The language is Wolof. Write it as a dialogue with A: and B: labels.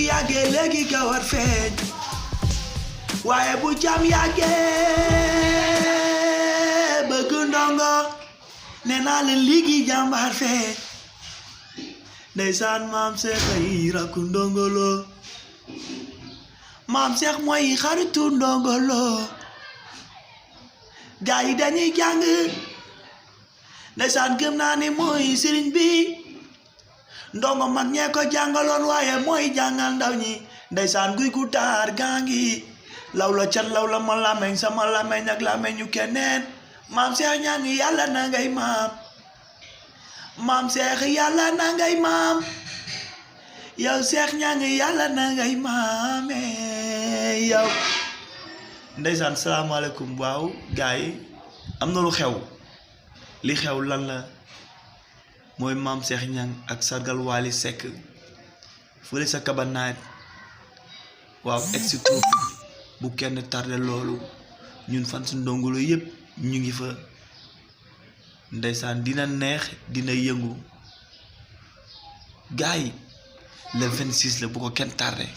A: yàggee léegi nga war feeñ waaye bu jam yàggee bëgg ndongo nee naa leen léegi jàmbaar feeñ ndeysaan Mame Cheikh ay rakku ndongo lo Mame Cheikh mooy xaritu ndongo lo gaa yi dañuy jàng ndeysaan gëm naa ni mooy sëriñ bi ndongo mag ñee ko jàngaloon waaye mooy jàngal ndaw ñi ndeysaan guy gu daar gaa ngi law la cat law la ma lameñ sama lameñ ak lameñu keneen Mame Cheikh ñaan yàlla na ngay maam Mame Cheikh yàlla na ngay maam yow Cheikh ñaan yàlla na ngay maame yow ndeysaan salaamaaleykum waaw gaa yi am na lu xew li xew lan la mooy Mame Cheikh ñang ak sargal Wally Seck fële sa kabanaat waaw ex tropic bu kenn tardé loolu ñun fan su Ndongo Lo yépp ñu ngi fa ndeysaan dina neex dina yëngu gaay le 26 la bu ko kenn tardé